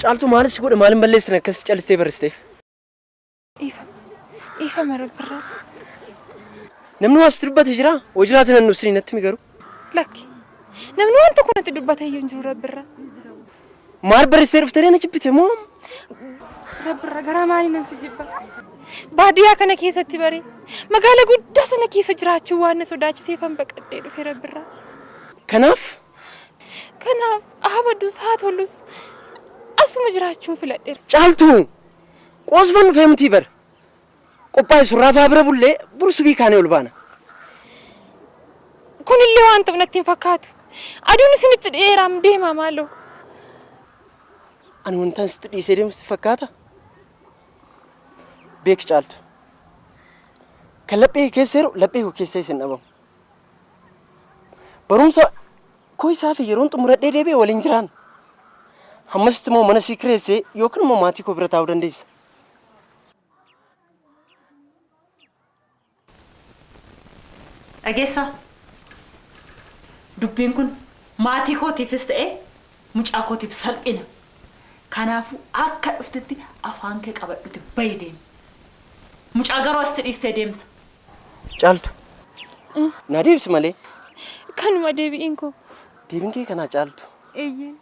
Caaltuu maalis godhe maalin balleessine akkas callistee barristeef? Dhiifama Rabbirraa. Namni waan sitti dubbate jiraa? Hoo jiraate nan dhufsini natti himi garuu. Lakki. Namni waan tokko natti dubbate iyyuu hin jiru Rabbirraa. Maal barreessee dhuftee na jibbite moo? Rabbirraa garaa maalii nan si jibba? Baadiyyaa kana keessatti bare magaala guddaa sana keessa jiraachuu waan na sodaachiseefan baqadhee dhufe Rabbirraa. Kanaaf? Kanaaf haa badus haa tolus asuma jiraachuun filadheera. Caaltuu! Qoosfan dhufee mitii bar. Qophaa'e surraa fa'aa bira bullee buru subii kaanee ol baana. Kunillee waan ta'u natti hin fakkaatu. Aduun isinitti dhi'eeraam deemaa maaloo. Ani wantaan sitti dhiisee deemu sitti fakkaata? Beeki Caaltu. Kan laphee kee keessa jiru laphee koo keessa hin dhabamu. Barumsa koo isaa fi yeroon xumuradhee deebi'e waliin jiraan. Hammasitti immoo mana sii kireessee yookiin immoo maatii koo bira taa'uu dandeessa. Dhageessaa? Dubbiin kun maatii kootiifis ta'e mucaa kootiif salphina. Kanaafuu akka dhuftetti afaan kee qabadhuti bahi deemi. Mucaa garuu asitti dhiistee deemta. Caaltu. Naa deebisi malee. Kanuma deebi'iin koo. Deebiin kee kanaa Caaltu. Eeyyee.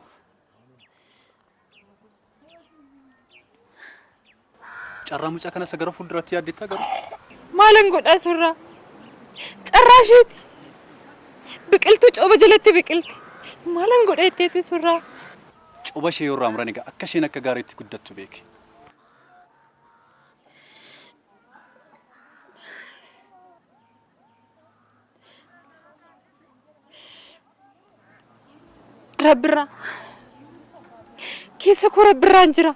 Carraa mucaa kana isa gara fuulduraatti yaaddeettaa garuu? Maalan godhaa surraa? Carraa isheeti. Biqiltuu cooba jalatti biqilti. Maalan godha jetteeti surraa? Coba ishee yoo irraa muran egaa akka isheen akka gaariitti guddattu beeki. Rabbirraa. Keessa koo Rabbirraan jira.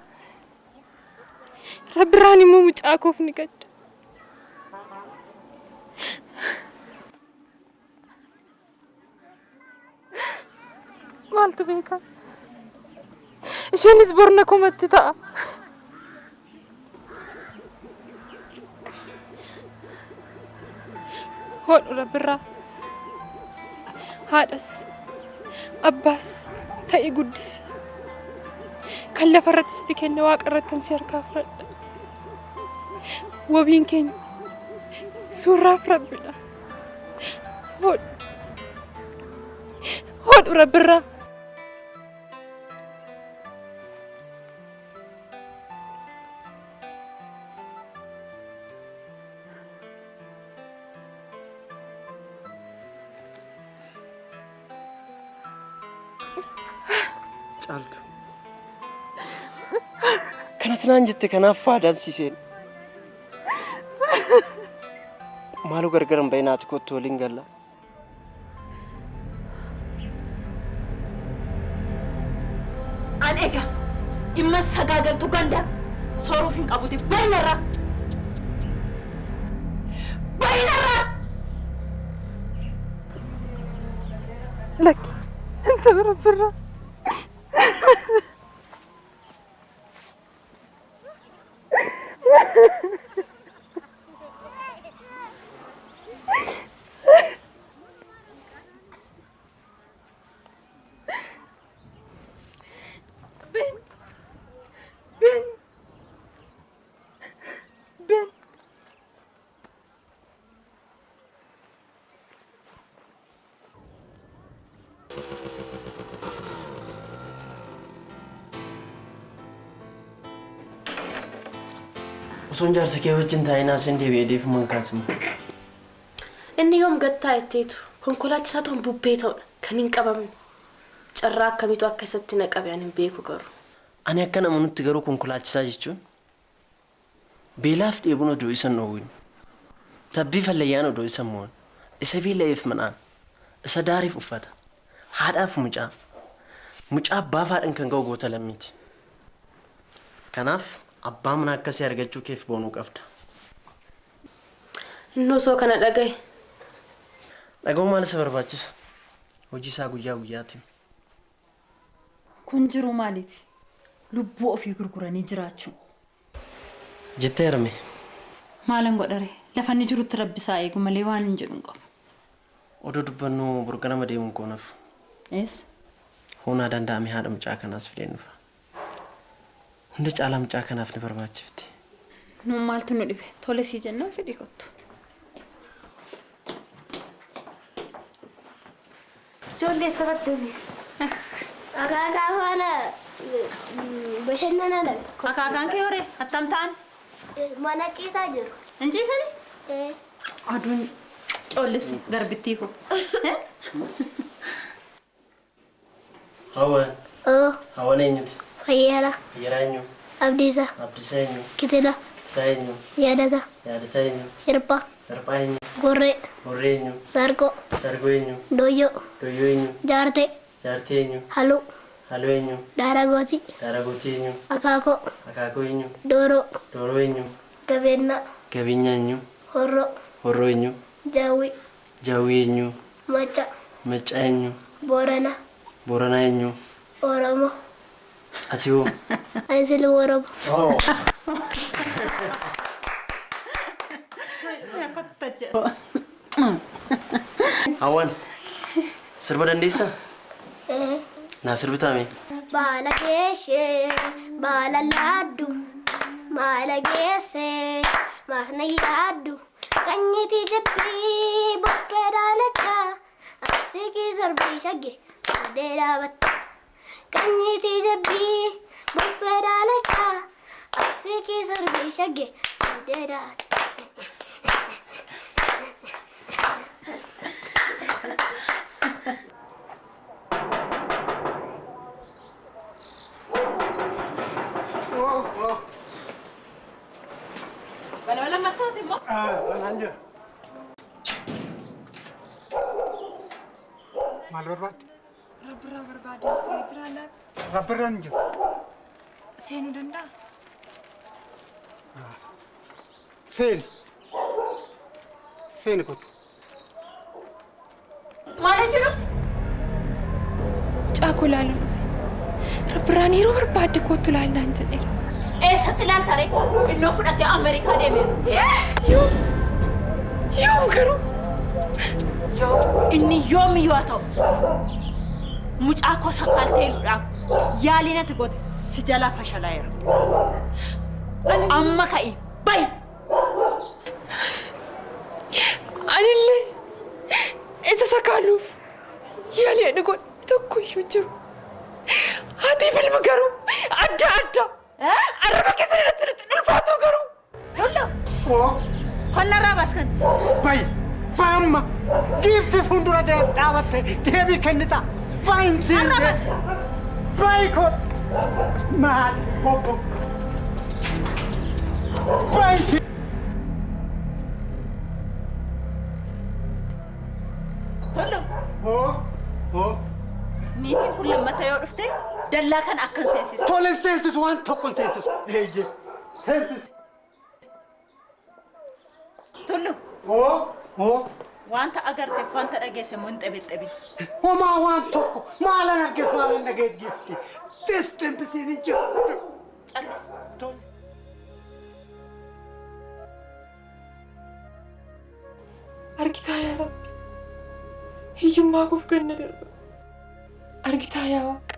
Rabbirraan immoo mucaa koof ni gadda. Maaltu beeka? Isheenis borna komatti ta'a. Hodhu Rabbirraa. Haadhas abbaas ta'i guddisi. Kan lafa irratti sitti kenne waaqa irratti si harkaa fudhadha. Wabiin keenya suurraaf Rabbidha. Hodhu. Hodhu Rabbirraa. Caaltu. Kanas naan jette kanaaf faadaan si seene. Maaloo gargar hin bahin haati kottu waliin galla. An egaa dhimma sagaagaltuu gandaa sooruuf hin qabuti bahi narraa! Bahi narraa! Lakki hin ta'u Rabbirraa. Ben. Ben. Ben. Osoon jaarsa kee wajjin taa'ee naaseen deebi'ee deefuman kaasuma. Inni yoom gad taa'etteetu konkolaachisaa ta'uun bubbee ta'uudha kan hin qabamne. Carraa akkamiitu akka isatti na qabe ani hin beeku garuu. Ani akkan amanutti garuu konkolaachisaa jechuun beelaaf dheebuun odoo isa hin dhoowwin, tabbii fallayyaan odoo isa hin mo'in, isa beela'eef midhaan, isa daareef uffata, haadhaaf mucaa, mucaa abbaaf haadhan kan ga'u goota lammiiti. Kanaaf abbaa manaa akkasii argachuu keef boonuu qabda. Inni osoo kana dhaga'e. Dhaga'uu maal isa barbaachisa? Hojii isaa guyyaa guyyaatiin. Kun jiruu maaliiti? Lubbuu ofii gurguranii jiraachuu. Jettee harme. Maalan godharee? Lafa inni jirutti Rabbi isaa eegu malee waanin jedhu hin qabu. Odoo dubbannuu bor ganama deemuun koo hin hafu. Eessa? Hoo naa danda'ame haadha mucaa kanaas fideen dhufa. Hunda caalaa mucaa kanaaf ni barbaachifti. Nuun maaltu nu dhibe? Tole sii jennaan fedhii kottu. Ijoollee sababni. Akaakaa faana bashannanaa dha. Akaakaan kee horee attam ta'an? Mana ciisaa jiru. Hin ciisanii? Aduun coollibsi garbittii koo. Hawwan. Hawwan eenyuti? Fayyaara. Fayyaraa eenyu? Abdiisaa. Abdiisaa eenyu? Kitila. Kitilaa eenyu? Yaadata. Yaadataa eenyu? Hirphaa. Hirphaa eenyu? Gorree. Gorree eenyu? Sargoo. Sargoo eenyu? Dooyyoo. Dooyyoo eenyu? Jaartee. Jaartee eenyu? Haluu. Haluu eenyu? Daaragootii. Daaragootii eenyu? Akaakoo. Akaakoo eenyu? Dooroo. Dooroo eenyu? Gabeennaa. Gabeenyaa eenyu? Horroo. Horroo eenyu? Jaawwii. Jaawwii eenyu? Macca. Macca eenyu? Booranaa. Booranaa eenyu? Oromoo. Ati hoo? Ani silma Oromoo. Hawwan sirba dandeessaa? Naa sirbitaa mee? Baala geeshee baala laaddu maala geessee maana yaaddu qanyitii jabbii buffee daalachaa asikii sarbii shagge fuudhee dhaabatta. Qanyitii jabbii buffee daalachaa asikii sarbii shagge fuudhee dhaabatta. Balbala mattaati immoo? Banaan jira. Maal barbaadde? Rabbirraa barbaadee turee jira laata? Rabbirraan hin jiru. Seenuu danda'a? Seeni. Seeni kottu. Maal achi dhufte? Mucaa koo ilaaluu dhufe. Rabbirraan yeroo barbaadde kottu ilaalnaan jedheera. Eessatti ilaalta ree? Innoo fudhatee Ameerikaa deemeera. Yoom? Yoom garuu? Yoo inni yoomiyyuu haa ta'u mucaa koo sakaaltee hidhuudhaaf yaaliin ati goote si jalaa fashalaa'eera. Amma ka'i bayi! Anillee isa sakaaluuf yaalii ani godhe tokko iyyuu jiru. Haatiif ilmi garuu adda adda. Arraba keessan irratti nutti ulfaatu garuu. Tulluu. Qonnarraa baaskan. Bayi! Bayi amma! Giiftii fuuldura dhaabatte deebii kennita. Bayin siin. Arra bas! Bayi koo! Maali obbo? Bayin siin. Tulluu. Niitiin kun lammata yoo dhufte dallaa kana akkan seensisu. Tole seensisu waan tokko hin seensisu. Eeyyee seensisu. Tulluu. Wanta agarteef wanta dhageesse immoo hin xebixxebin. Homaa waan tokko maalan argees maalan dhagees giifti. Distembisiin hin jiru. Callis. Argitaa yaa Rabbi. Hiyyummaa koof ganna darba. Argitaa yaa Waaqa.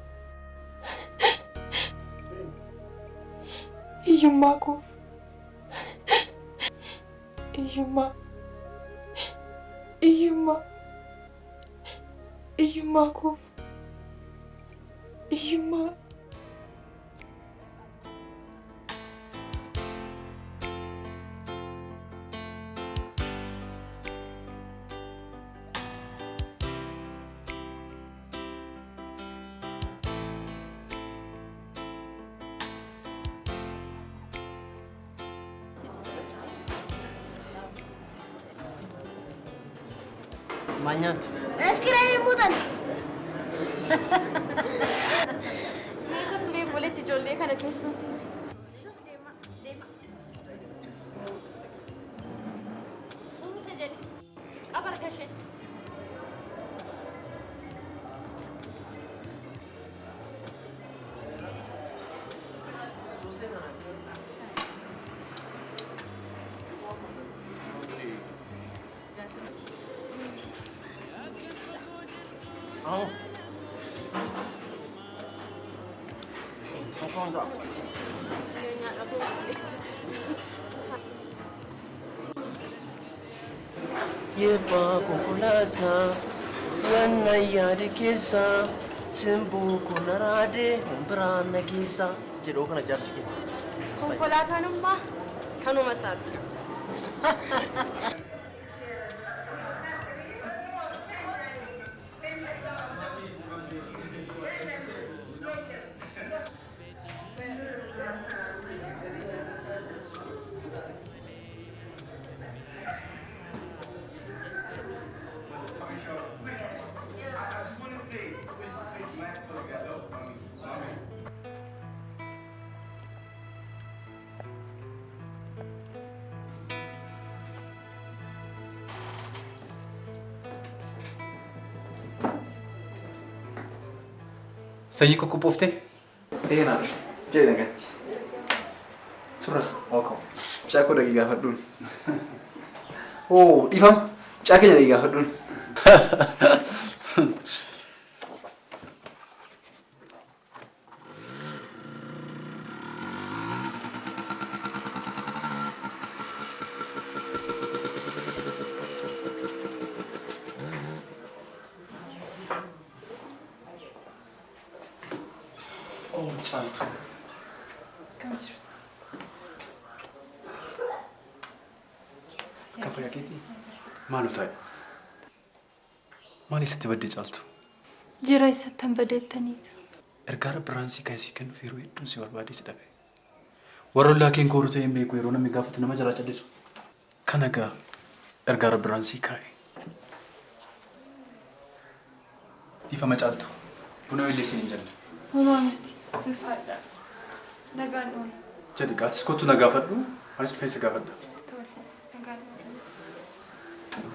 Hiyyummaa koof. Hiyyummaa. Hiyyummaa. Hiyyummaa koof. Hiyyummaa. Maal nyaattu? Iskiriimii muuxan. Mee kottu mee walitti ijoollee kana keessumsiisi. Suuta jedhi. Qaba harka ishee. Yebbaa konkolaataa wanna yaade keessa simboo kun araade biraan na keessa jedhoo kana jaarsi kenna. Konkolaataan kanuma isaati. Sanyii qoqqophooftee? Ee naaf jedhe nagatti. Surra. Welcome. Mucaa koo dhaqii gaafadhuun. Oo dhiifama. Mucaa keenya dhaqii gaafadhuun. Oh, Caaltu. Kan fayyaa keetii? Maal taa'e? Maal eessatti baddee Caaltu? Jira eessattan badeettaniitu. Ergaa rabbirraan si kaasee kennuuf yeroo hedduun si barbaadee si dhabe. Warra ollaa keen kooruu ta'e hin beeku yeroo namni gaafatu nama jalaa callisu. Kana egaa ergaa rabbirraan si kaa'e. Dhiifama Caaltu. Buna weelleessiin hin jenne. Homaa miti. Ulfaadha. Nagaan oola. Jedhi gaatis kottu na gaafadhu. Anis dhufee si gaafadha. Tole. Nagaan oola.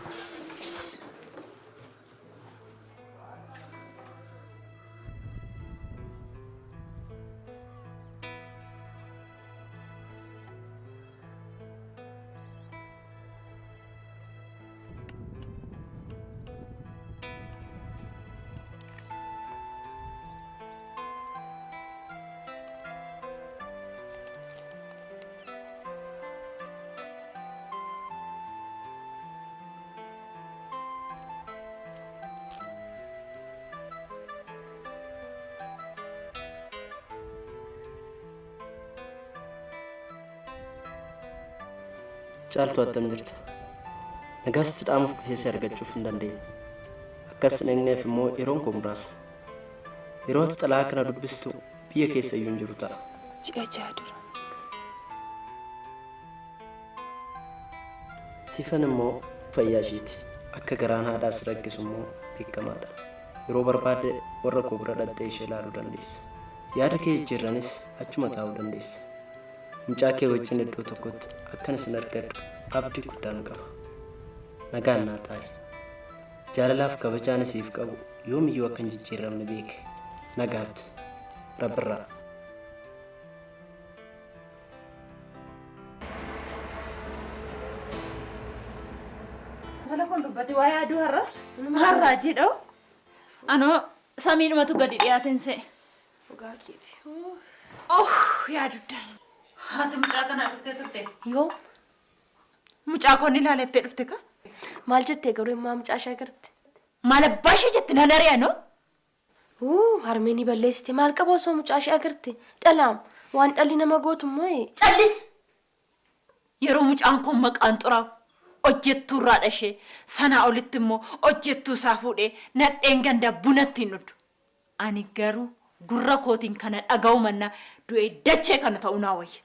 Caaltu attam jirti. Nagaasitti dhaamuuf keessa argachuuf hin dandeenye. Akkas hin eegneef immoo yeroon koo muraasa. Yeroo ati xalayaa kana dubbistu biyya keessa iyyuu hin jiru ta'a. Ji'a ja'a dura. Sifan immoo fayyaa ishiiti. Akka garaan haadhaa si rakkisu immoo beekamaadha. Yeroo barbaadde warra koo bira dhaqxee ishee ilaaluu dandeessa. Yaada kee jijjiirranis achuma taa'uu dandeessa. Mucaa kee wajjin iddoo tokkotti akkan isin argadhu abdii guddaan qaba. Nagaan naa taa'i. Jaalalaaf kabajaan isiif qabu yoomiyyuu akka hin jijjiiramne beeke. Nagaatti. Rabbirraa. Telefoon dubbate waa'ee aduu har'a. Har'aa jedhoo. Anoo samiidhumatu gadi dhiyaateen se'e. Dhugaa keeti. Oh yaaduddaan. Haati mucaa kanaa dhuftee turte? Yoo. Mucaa koon ilaalettee dhufte ka? Maal jettee garuu immoo mucaa ishee agarte? Maal abbaa ishee jette nan ari'a noo? Harmee ni balleessite maal qaba osoo mucaa ishee agarte? Dhalaam waan dhalli nama gootu immoo. Callis! Yeroo mucaan kun maqaan xuraa'u hojjettuu irraa dhashee sanaa olitti immoo hojjettuu isaa fuudhee nadheen gandaa bunatti hin dhudhu. Ani garuu gurra kootiin kana dhaga'u mannaa du'ee dachee kana ta'uu naa wayya.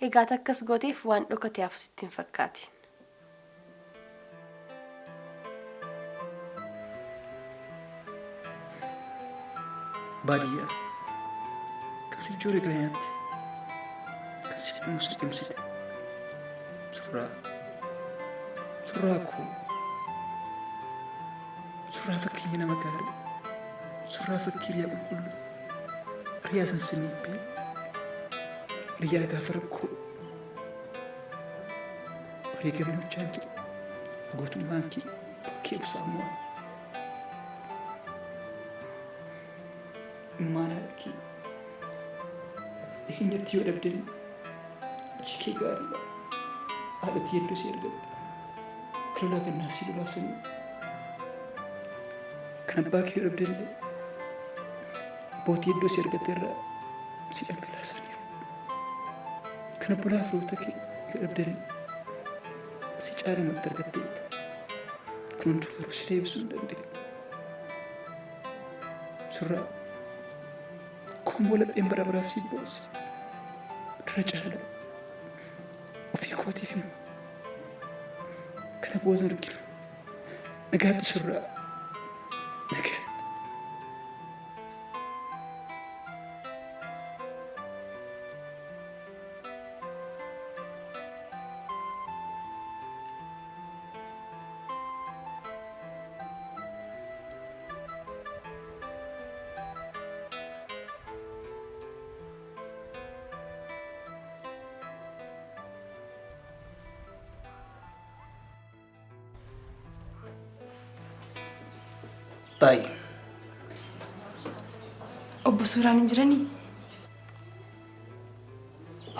Egaa akkas gooteef waan dhokate hafu sitti hin fakkaatin. Baadiyyaa kan si ijoollee kana nyaatte kan si cimsu cimsite surraa surraa koo surraa fakkeenya nama gaarii surraa fakkii riyaa qulqulluu riyaa sansaniibbee riyaa gaafa rakkoo wareegamni hojjaan kee gootummaan kee bukkee ibsaa immoo Immaan haadha kee dhiheenyatti yoo dhabdellee hojii kee gaariidha. Haadhotii hedduu si argatte. Kan lolaa gannaa si lolaasanii. Kan abbaa kee yoo dhabdellee abbootii hedduu si argatte irraa si dhangalaasaniiru. Kan obbolaa firoota kee yoo dhabdellee si caalumatti argatteetta. Kun hunduu garuu si deebisuu hin dandeenye. Surraa komboo lapheen bara baraaf si boosse. Dura caalaa ofii kootiif immoo kana booda arginu. Nagaatti surraa. Nagaatti. Taayi. Obbo Suuraan hin jiranii?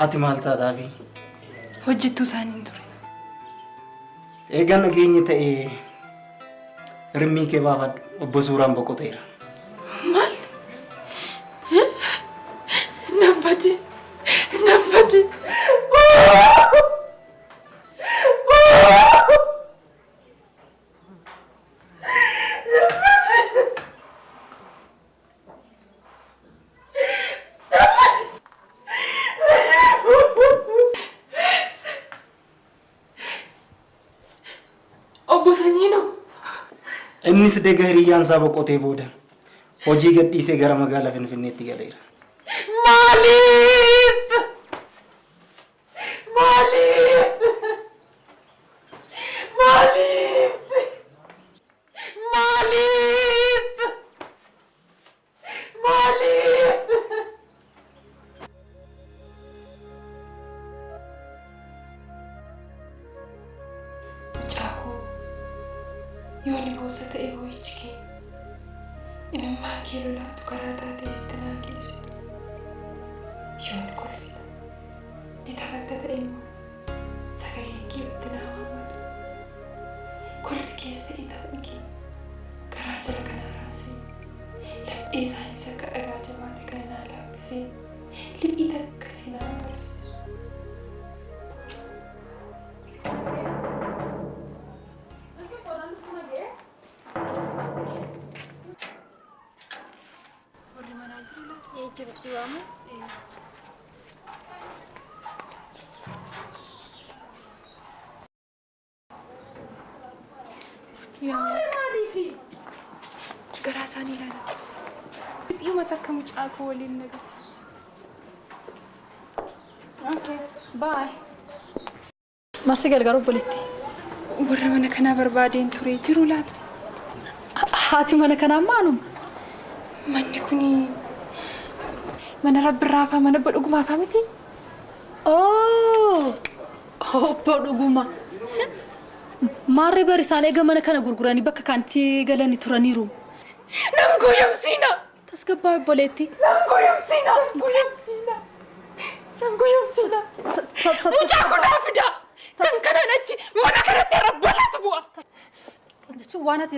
Ati maal taataafi? Hojjettuu isaanii ture. Eegaa nageenyi ta'ee rimmii kee baafadhu. Obbo Suuraan boqoteera. Maal? Nan bade. Nan bade. Obbo Sanyii noo? Innis dega hiriyyaan isaa boqotee booda hojii gadhiisee gara magaalaa Finfinneetti galeera. Maaliif? Maaliif? Maaliif? Maaliif? Maaliif? Mucaa koo yoo ni boossa ta'e boo'ichi kee imimmaan kee lolaatu karaa taatee sitti naa geessitu. Yoo ni kolfita ni taphatta ta'e immoo sagaleen kee ofitti naa waammatu. Kolfi kees ta'e taphni kee garaa jala kana raasee laphee isaaniis akka dhagaa jabaate kana naa laaffisee liphii takka si naa agarsiisu. Warri manaa jiru laata? Ee jiru si waamu? Yaa garaa isaanii ilaalaa. Dhiphuma takka mucaa koo waliin na agarsiisa. Okay, bye. Marsi gargaaru obboleetti. Warra mana kanaa barbaadeen ture jiru laata? Haati mana kanaa maanuma? Manni kuni mana rabbirraafaa mana obbo Dhugumaafaa miti? Oo! Obbo Dhuguma. Maarree bari isaan eega mana kana gurguranii bakka kanatti galanii turaniiru. Nan goyamsiina! Tasgabbaa obboleetti. Nan goyamsiina! Goyamsiina! Nan goyamsiina! Mucaa kun naa fidaa! Kan kanaan achi mana kanatti rabbalaatu bu'a! Jechuun waan ati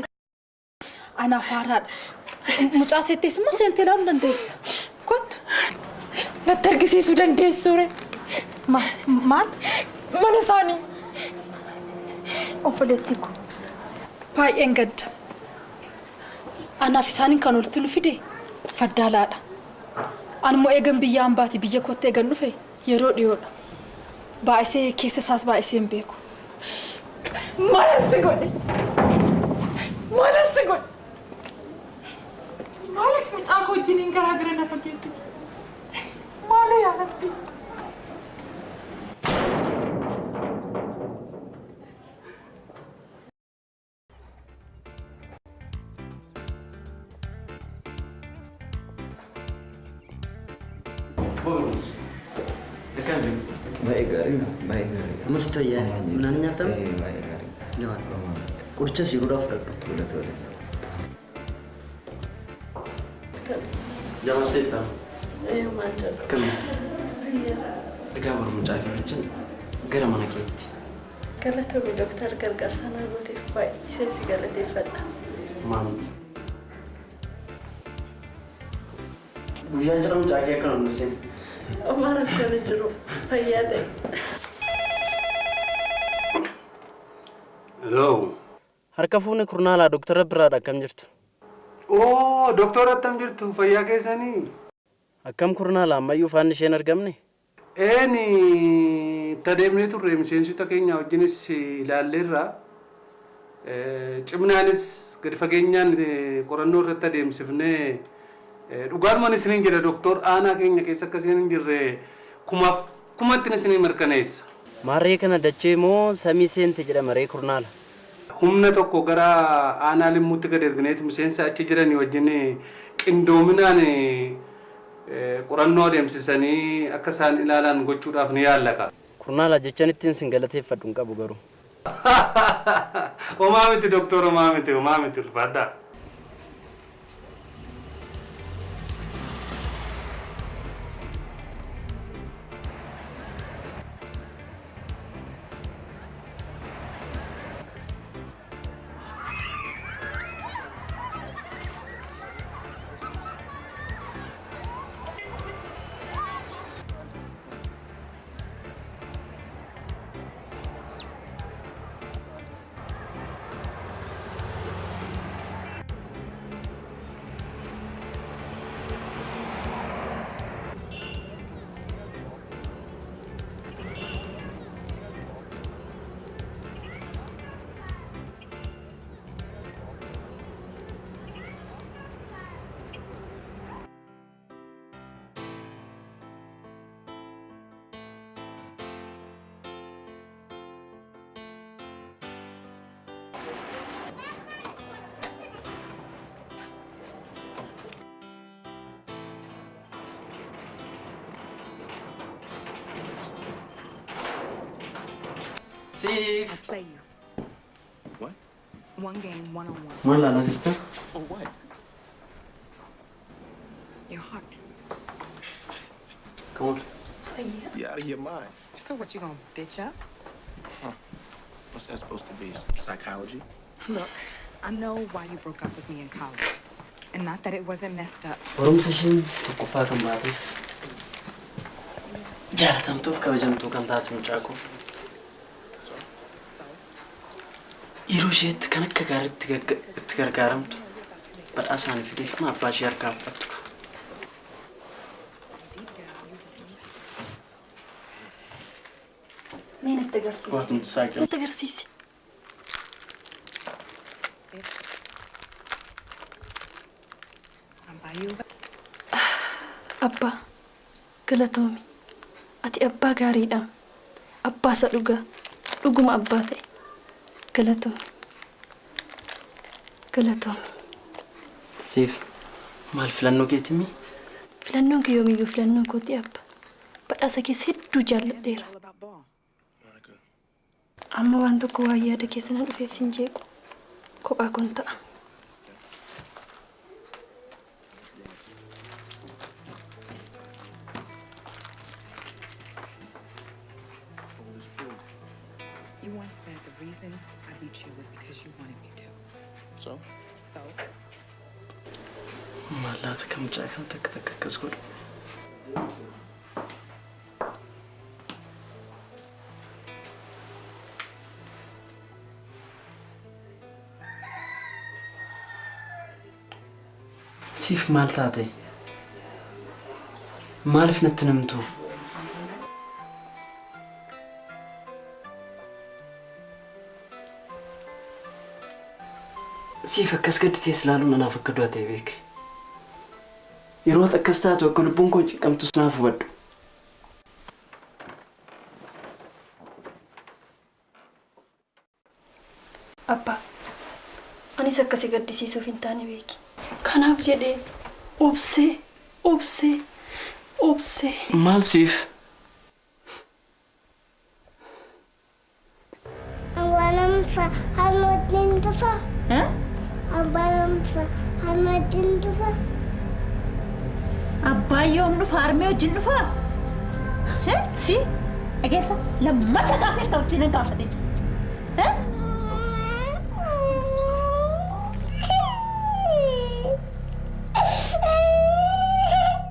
anaaf haaraadha. Mucaa seettees immoo seentee ilaaluu dandeessa. Kottu. Natti argisiisuu dandeessuu ree? Maal? Mana isaanii. Obboleetti ko baay'een gadda. Anaaf isaaniin kan walitti nu fide faddaalaadha. Ani immoo eegan biyya hambaati biyya kootti eegan dhufe yeroo dhiyoodha. Baay'isee keessa isaas baay'isee hin beeku. Maalan si godhe? Maalan si godhe? Maaliif mucaa koo wajjiniin garaa gara na fageessite? Maaloo yaa Rabbi? Baay'ee gaarii. Baay'ee gaarii. Mustayyaa midhaan nyaatame? Baay'ee gaarii. Jabaadha. Qorichas yeroodhaaf fudhadhu. Tole tole. Jabaatteetta. Maal jedhu. Akkami? Egaa boru mucaa kee wajjin gara mana keetti. Galatoomii dooktar gargaarsa naa gooteef baay'ee si galateeffadha. Maamti. Guyyaan cidha mucaa kee akka nu seenu. Homaa rakkoon hin jiru. Fayyaa ta'e. Hello. Harka fuune kurnaalaa dooktara biraadha akkam jirtu? Oo, dooktora akkam jirtu? Fayyaa keessanii? Akkam kurnaalaa ammayyuu faanni isheen argamne? Eeni tadeemnee turre miseensota keenya wajjinis ilaalleerra. Cimnaanis gadi fageenyaan qorannoo irratti adeemsifnee dhugaadhumaan isiniin jedha dooktor aanaa keenya keessa akka isiniin jirre kumaaf kumatti isiniin mirkaneessa. Maarree kana dachee moo samii seente jedhama ree kurnaala? Humna tokko gara aanaa limmuutti gad ergineeti miseensa achi jiranii wajjin qindoominaan qorannoo adeemsisanii akka isaan ilaalan gochuudhaaf ni yaallaka. Kurnaala jechaan ittiin sin galateeffadhu hin qabu garuu. Homaa miti dooktor, homaa miti, homaa miti ulfaadhaa. Siif. I play you. What? One game, one on one. Maal laalaa jirta? Oh, what? Your heart. Come on. You out of your mind. So what, you gonna bitch up? Huh. What's that supposed to be? Psychology? Look, I know why you broke up with me in college. And not that it wasn't messed up. Barumsa isheen tokkoffaa kan baateef jaalatamtuuf kabajamtuu kan taate mucaa koo. Yeroo isheetti kan akka gaariitti itti gargaaramtu badhaasa ani fideef mana abbaa ishee harkaa fudhattu. Mee natti agarsiisi. Waanti saaqil. Natti agarsiisi. Abbaa, galatoomi. Ati abbaa gaariidha. Abbaa isa dhugaa. Dhuguma abbaa ta'e. Galatoomi. Galatoomi. Siif maal filannoo keetii? Filannoon kee yoomiyyuu filannoo kooti abba. Badhaasa keessa hedduu jaalladheera. Amma waan tokko waan yaada keessa na dhufeef sin jeequ. Kophaa kun ta'a. You once said the reason I beat you was because you wanted me to. So? So? Maal laata kan mucaa kana takka takka akkas godhu? Siif maal taate? Maaliif natti namtu? Siif akkas gadditee ilaaluun anaaf akka du'a ta'e beeke. Yeroo akkas taatu akka lubbuun koo cinqamtus naaf hubadhu. Abbaa, anis akkasii gaddisiisuuf hin taane beeki. Kanaaf jedhee obsee, obsee, obsee. Maal siif? Huh? Abbaan yoom dhufa harmee wajjin dhufaa? Si dhageessa lammata gaafee ta'u si nan gaafate.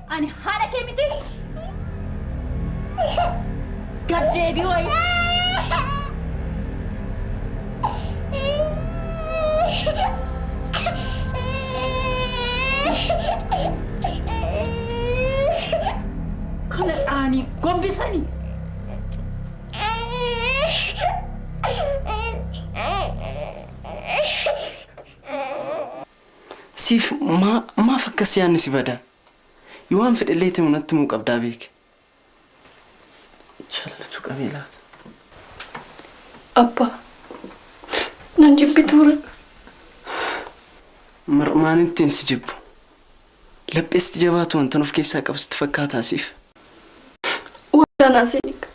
Ani haadha kee miti. Gad deebii wayii. Kana dhaanii gombisanii. Siif maaf akkas yaadni si bada? Yoo waan fedhe ta'e natti himuu qabdaa beeke. Jaalatu qabee laata? Abbaa, nan jibbituure. Mar'umaan ittiin si jibbu. Lapheesti jabaatu wanta of keessaa qabu sitti fakkaataa siif. Waadaa seenika.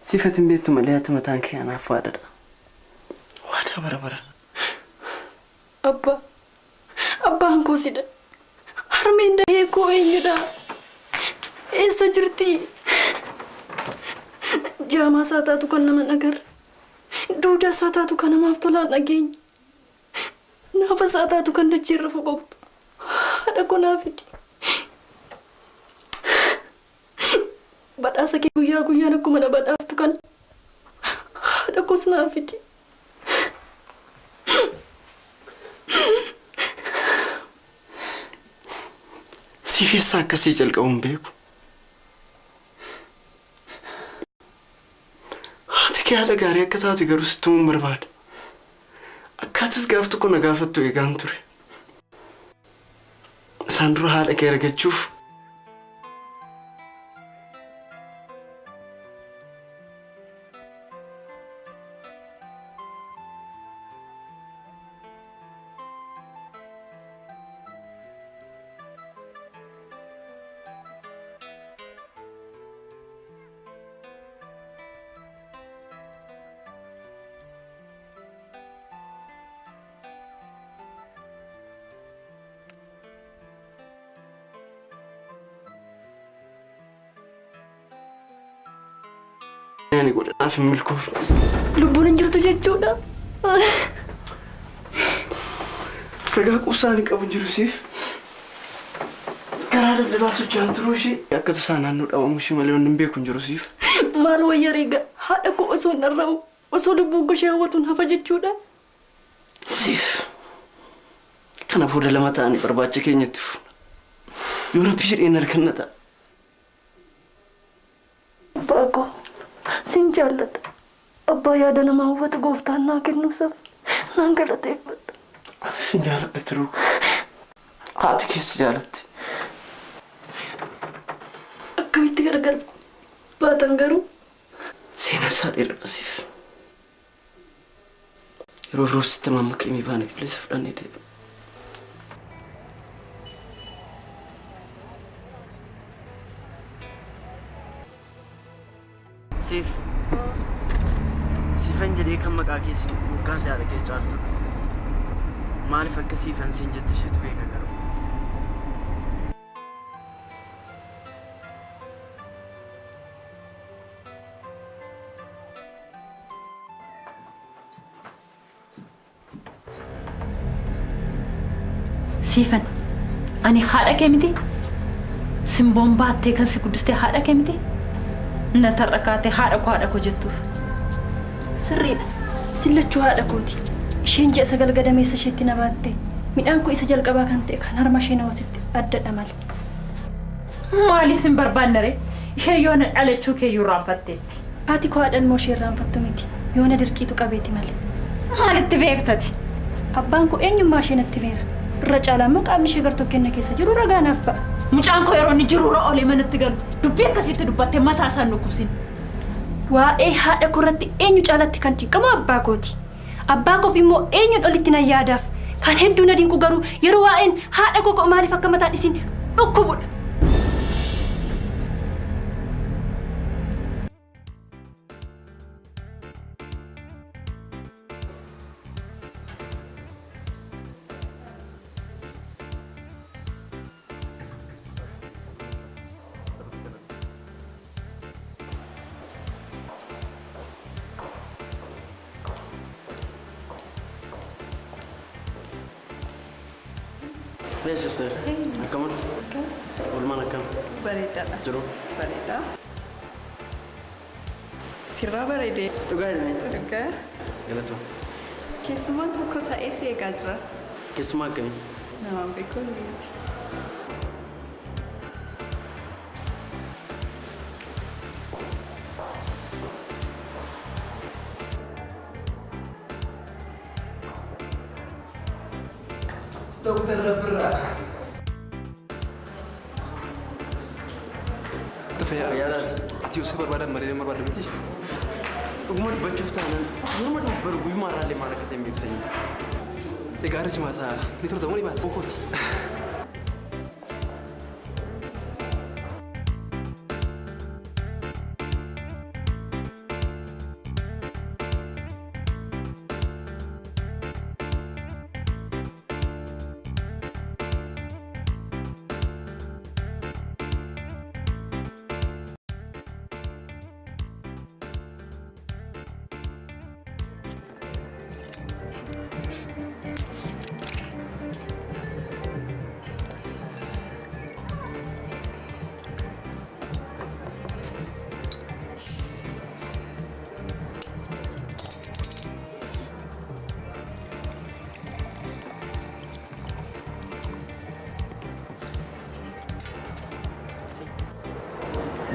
Siif ati hin beektu malee ati mataan kee anaaf waadaadha. Waadaa bara bara. Abbaa, abbaan koo sidha. Harmeen dahee koo eenyudha? Eessa jirti? Jaamaa isaa taatu kan nama hin agarre. Duudaa isaa taatu kan namaaf tolaan dhageenye. Naafa isaa taatu kan dachiirra foqoqtu. Haadha koo naa fidi. Badhaasa kee guyyaa guyyaan akkuma na badhaaftu kana haadha koos naa fidi. Siif eessaa akkasii jalqabu hin beeku. Haati kee haadha gaarii akka taate garuu sitti himuun barbaada. Akkaatis gaaf tokko na gaafattu eegaan ture. Isaan dura haadha kee argachuuf ani godhanaaf hin milkoofne. Lubbuun hin jirtu jechuudha. Ragaa quubsaa ani qabu hin jiru siif. Karaa daldalaa socho'an turuu ishee akka tasaa naannoo dhabamuu ishee malee wanni hin beeku hin jiru siif. Maal wayya reega haadha koo osoo hin dharra'u osoo lubbuun koo ishee hawwatuun hafa jechuudha. Siif kana booda lama ta'anii barbaacha keenyatti fufna. Yoo rabbi jedheen harkanna ta'a. Abbaa koo sin jaalladha. Abbaa yaada namaa hubatu gooftaan naa kennuusaaf naan galateeffadha. Sin jaalladha turuu. Haati keessa jaalatti. Akkamitti gargar baatan garuu? Seenaa isaa dheeradha siif. Yeroo biroo sitti mammakee baane qilleensa fudhannee deebina. Siif. Siifan jedhee kan maqaa kee si moggaase haadha kee caaltu. Maaliif akka siifan siin jette isheetu beeka garuu. Siifan, ani haadha kee miti? Simboon baattee kan si guddistee haadha kee miti? Na tarra kaatee haadha koo jettuuf. Sirriidha. Isin lachuu haadha kooti. Isheen ji'a 9 gadameessa isheetti na baatte. Midhaan koo isa jalqabaa kan ta'e kan harma ishee na hoosifte addadha malee. Maaliif sin barbaanne ree? Ishee yoona dhalachuu kee iyyuu irraanfatteetti. Haati koo haadha ilmoo ishee irraanfattu miti. Yoona dirqiitu qabeeti malee. Maalitti beektati? Abbaan koo eenyummaa ishee natti beera. Irra caalaa immoo qaamni ishee gartokkenna keessa jiru ragaa naaf ba'a. Mucaan koo yeroo inni jiruurra oolee manatti galu dubbii akkasiitti dubbattee mataa isaan dhukkubsin. Waa'ee haadha koo irratti eenyu caalatti kan cinqamu abbaa kooti. Abbaa koof immoo eenyuun olitti nan yaadaaf. Kan hedduu na dinqu garuu yeroo waa'een haadha koo maaliif akka mataan isin dhukkubudha. Hey sister. Akkam oolta? Oolmaan akkam? Bareedaadha. Jiru? Bareedaa. Sirraa bareedee. Dhugaa jedhame. Dhugaa. Galatoo. Keessummaan tokko taa'ee si eegaa jira. Keessummaa akkamii? Namaan beekuu miti. Dooktar Rabbirraa. Ati yoo si barbaadan malee nama barbaaddu miti. Dhuguma dubbachuuf taanaan morma dubbaru guyyuma irraallee maal akka ta'e hin beeksisanii. Egaa har'a jimaata ni turta moo ni baata? Bokooti.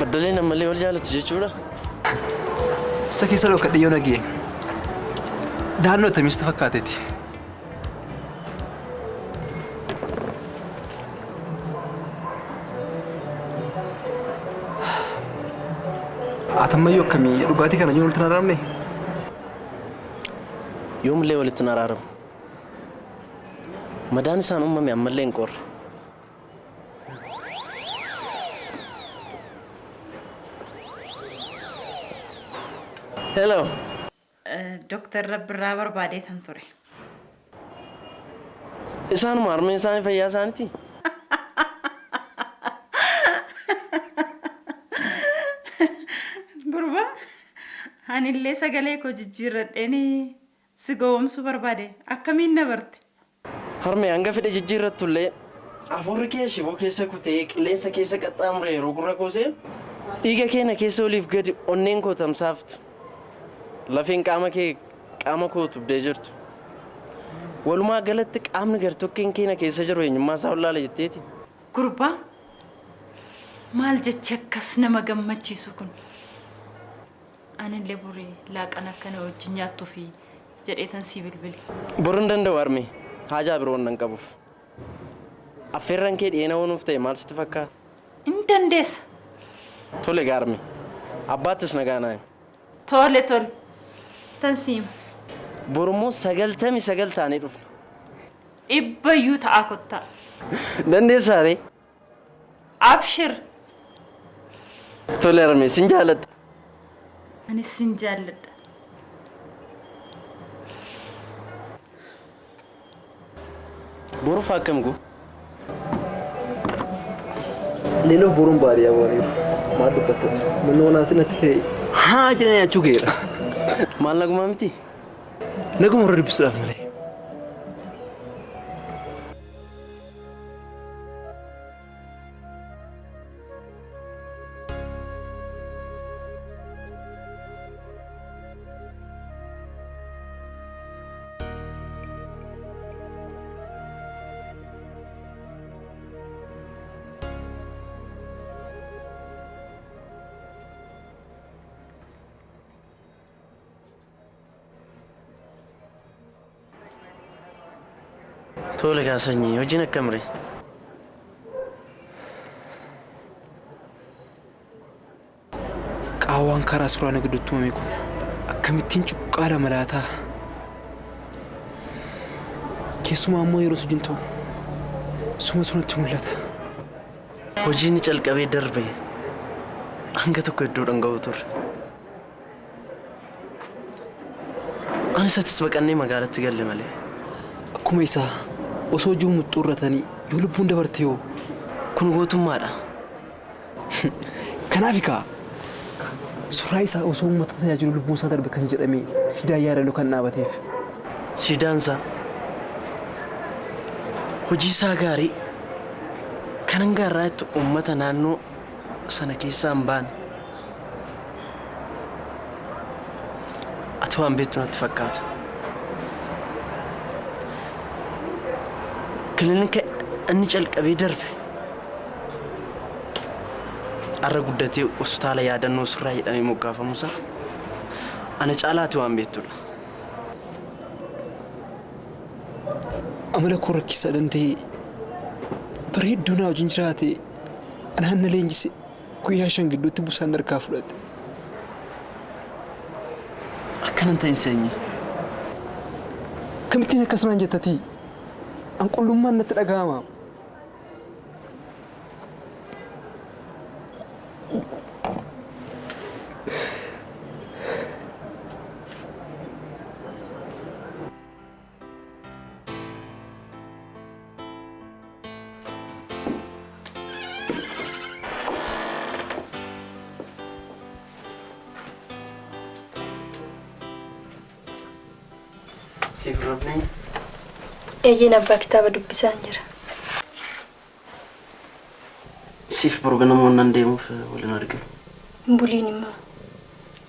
Baddaleen ammallee wal jaalatu jechuudha. Isa keessa dhokadhe yoo nagee dahannoo attamitti fakkaateeti. Atammayyoo akkamii dhugaatii kana yoo walitti hin araaramne? Yoomillee walitti hin araaramu. Madaan isaan uumame ammallee hin qorre. Hello. Dooktar Rabbirraa barbaadeetan ture. Isaanuma harmeen isaanii fayyaa isaaniiti. Gurbaa, anillee sagalee koo jijjiirradheen si gowwoomsuu barbaade. Akkamiin na barte? Harmee hanga fedhe jijjiirrattullee hafuurri kee shiboo keessa kutee qilleensa keessa qaxxaamure yeroo gurra koosee dhiiga keenya keessa oliif gadi onneen koo tamsaaftu. Lafeen qaama kee qaama koo tubdee jirtu. Walumaa galatti qaamni gartokkeen keenya keessa jiru eenyummaa isaa wallaala jetteeti. Gurbaa, maal jechi akkas nama gammachiisu kun? Anillee borii laaqana akkana wajjin nyaattuufi jedheetan si bilbile. Boruu hin danda'u harmee. Haajaa biroo nan qabuuf. Affeerraan kee dhiyeena oonuuf ta'e maal sitti fakkaata? Hin dandeessa. Tole gaarme. Abbaattis nagaa naa himi. Tole tole. Tan siima. Borummoo 99 taanee dhufna. 100 ta'a kottaa. Dandeessaa ree? Abshir. Tole harmee sin jaalladha. Anis sin jaalladha. Boruuf akkam goo? Leeloo boruun baadiyyaa bu'aniiru. Maal dubbattati? Mannoo naatiin natti ta'e haa jedhanii nyaachuu ga'eera. Maal nagumaa miti? Naguma warra dubbisuudhaaf malee. Tole gaa sanyii hojiin akkam ree? Qaawwaan karaa suuraa na gidduutti uumame kun akkamittiin cuqqaala malaataa? Keessumaa immoo yeroo hojiin ta'u sumatu natti mul'ata. Hojiin calqabee darbe hanga tokko iddoo dhanga'u turre. Ani isattis baqannee magaalatti galle malee. Akkuma isaa osoo hojii muxxuurratanii yoo lubbuun dabarte yoo kun gootummaadha. Kanaaf egaa suuraa isaa osoo uummata tajaajilu lubbuun isaa darbe kan jedhame siidaa yaadannoo kan dhaabateef. Siidaan isaa hojii isaa gaarii Kan hanga har'aatti uummata naannoo sana keessaa hin baane. Ati waan beektu natti fakkaata. Kilinika inni calqabee darbe har'a guddatee hospitaala yaadannoo surraa jedhamee moggaafamuusaa ana caalaati waan beektudha. Amala koo rakkisaa danda'e bareedduu naa wajjin jiraate anaan na leenjise guyyaa 5 gidduutti busaan harkaa fudhate. Akkanan ta'in seenye. Kamittiin akkas naan jettatii? An qullummaan natti dhaga'ama. Siif rabnee? Eeyyeen abbaa kitaaba dubbisaan jira. Siif boru ganama wannan deemuuf waliin arginu. Hin buliin immoo.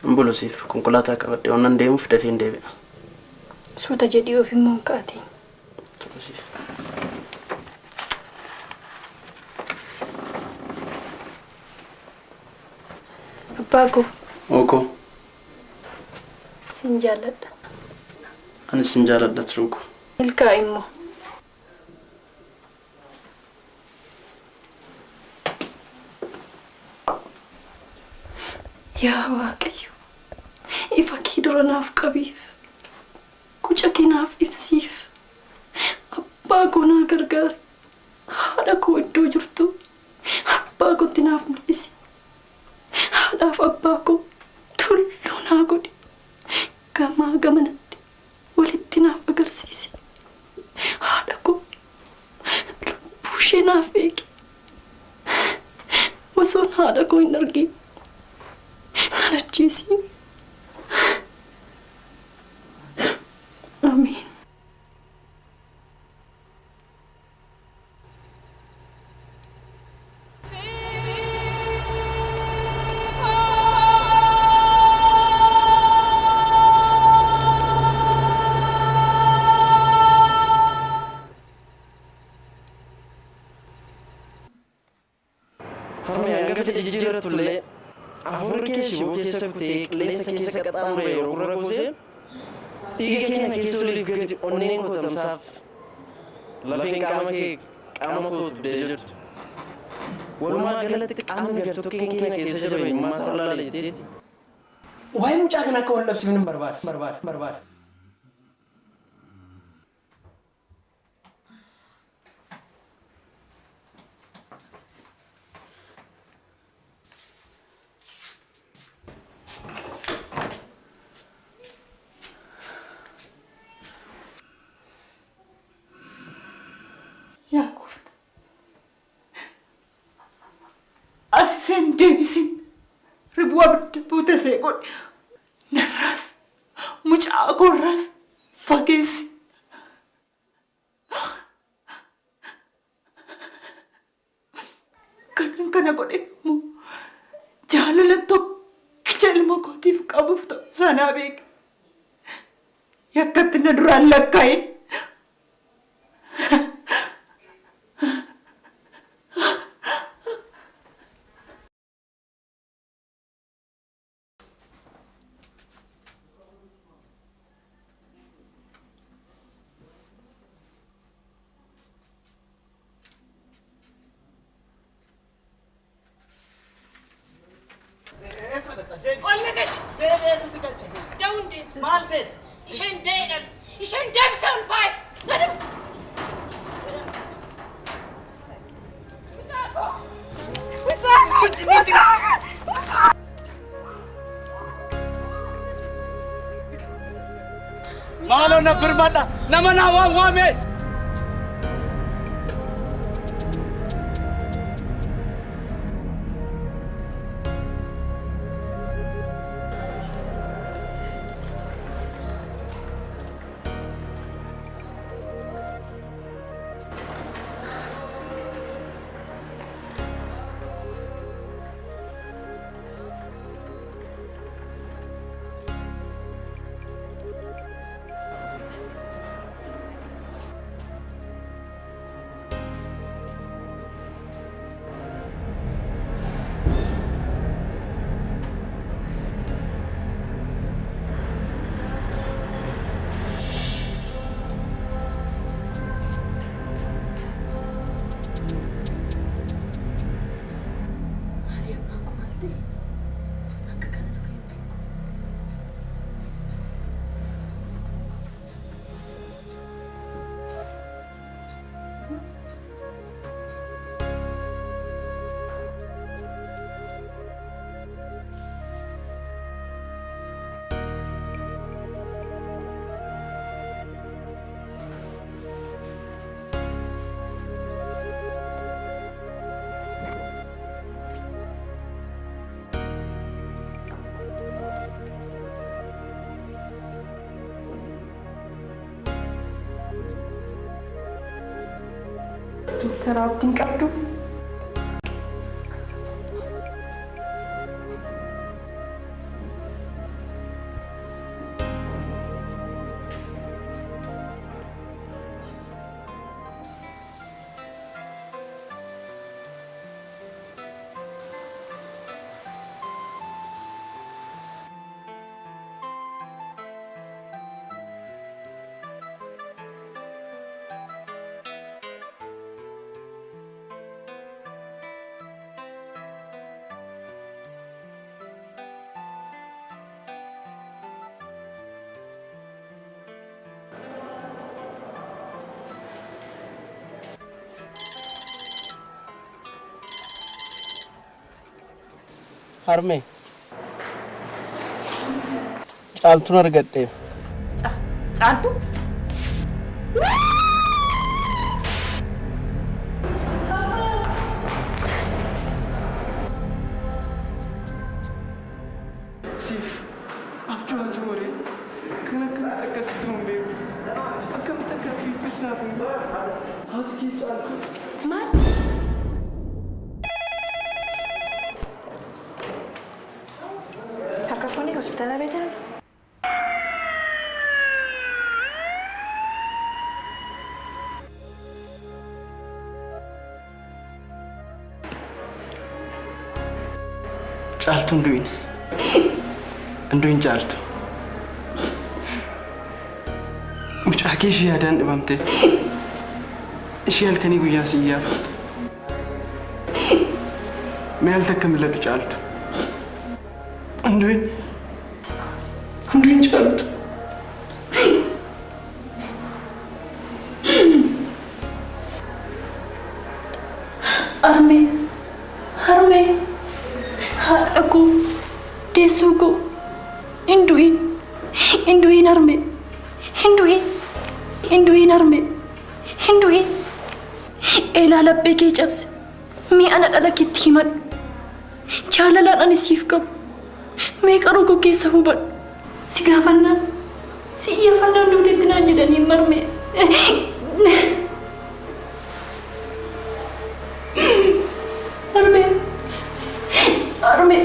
Hin bulu siif konkolaataa qabadhee wannan deemuuf dafee hin deebi'a. Suuta jedhii of immoo hin ka'atiin. Tole siif. Abbaa koo. Ookoo. Sin jaalladha. Anis sin jaalladha turuu koo. Milkaa immoo. Yaa Waaqayyo, ifa kee dura naaf qabiif, guca kee naaf ibsiif, abbaa koo naa gargaari, haadha koo iddoo jirtu, abbaa kootti naaf mul'isi, haadhaaf abbaa koo tulluu naa godhi, gamaa gamanatti walitti naaf agarsiisi, haadha koo lubbuu ishee naaf eegi, osoon haadha koo hin argin. Nan ajjeesiin. Amiin. Harmee hanga fedhe jijjiirratu illee afur kee shiboo keessa kutee qilleensa keessa qaxxaamure yeroo gurra kuusee dhiiga keenya keessa oliif gadi onneen koo tamsaaf lafeen qaama kee qaama koo tuddee jirtu. Walumaa galatti qaamni gartokkeen keenya keessa jiru eenyummaa isaa olaala jetteeti. Waa'ee mucaa kana akka wal dhabsiifnu hin barbaadu barbaadu barbaadu. Yaa gooftaa, as isheen deebisin ribuu abidda buute see godhe narraas mucaa koorraas fageessi. Kanan kana godhe immoo jaalala tokkicha ilma kootiif qabuuf ta'u sanaa beeke. Yakkatti na duraan lakkaa'in. Maaloo na birmadha nama naa waan waame. Dooktar Abdiin qabdu. Harmee Caaltuun argadhe. Caaltuu? Siif abjuu haa ta'u malee kan akkamitti akkasitti hin beeku. Akkamitti akka tiitus naaf hin beeku. Haati kee Caaltuu. Maal? Harka hospitaala beektan? Caaltuun du'in. Du'in Caaltu. Mucaa kee ishee yaadaan dhibamte. Ishee halkanii guyyaa si iyyaafattu. Mee al takka mil'adhu Caaltu. Du'in. Du'in Caaltu. Harmee, harmee, haadha koo, deessuu koo, hin du'in, hin du'in harmee, hin du'in, hin du'in harmee, hin du'in. Eelaa laphee kee cabse, mee ana dhala keetti himadhu. Jaalalaan ani siif qabu, mee qaroo koo keessa hubadhu. Si gaafannaan, si iyyaafannaan duuteetti naan jedhanii marmee. Harmee, harmee.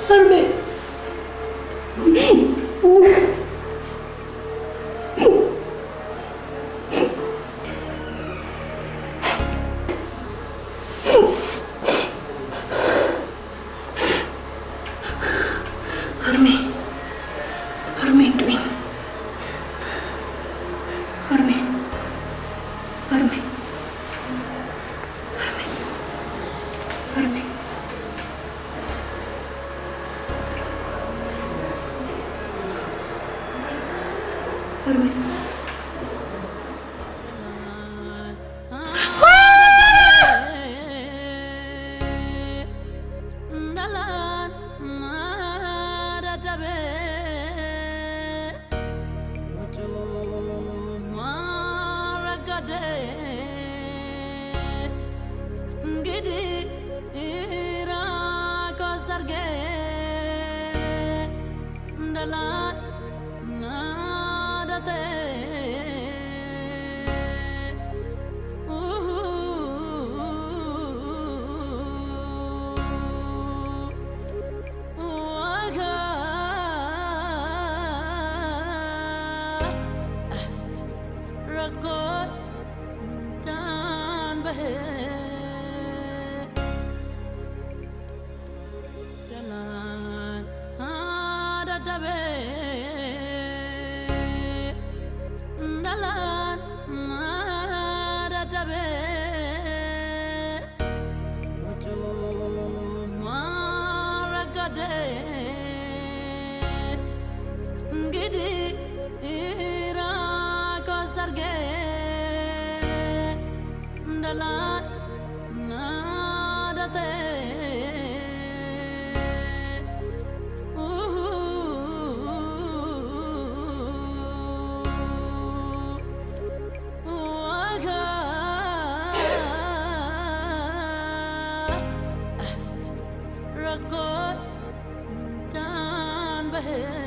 Harmee. Harmee, harmee hin du'in. Harmee, harmee, harmee, harmee. Harmee. Rakkoon daan bahee.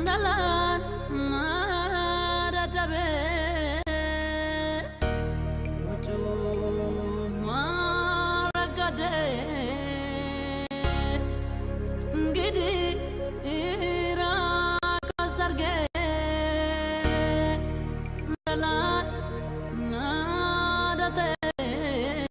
Dalaan na dadhabee utuma ragadee gidi irraa kasargee dalaan na dadhabee.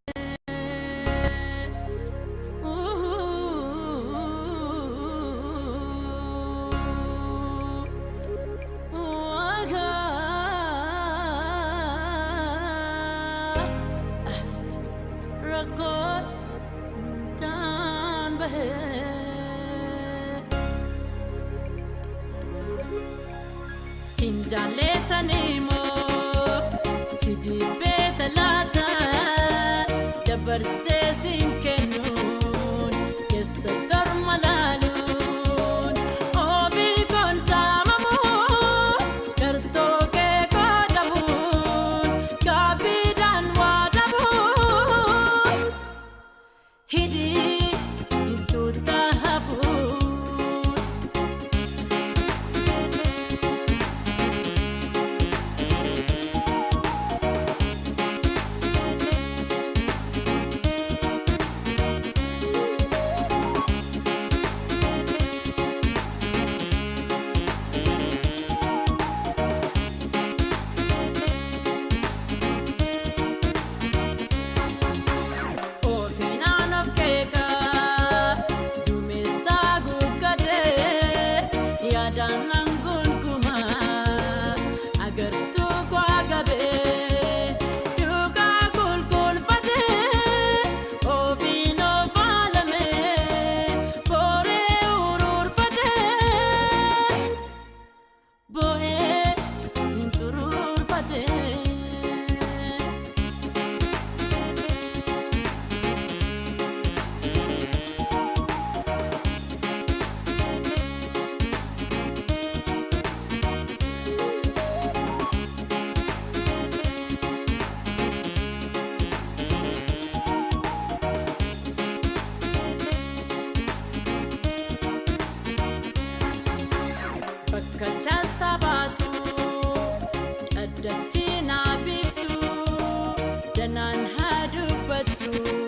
Danaan haa dubbatu.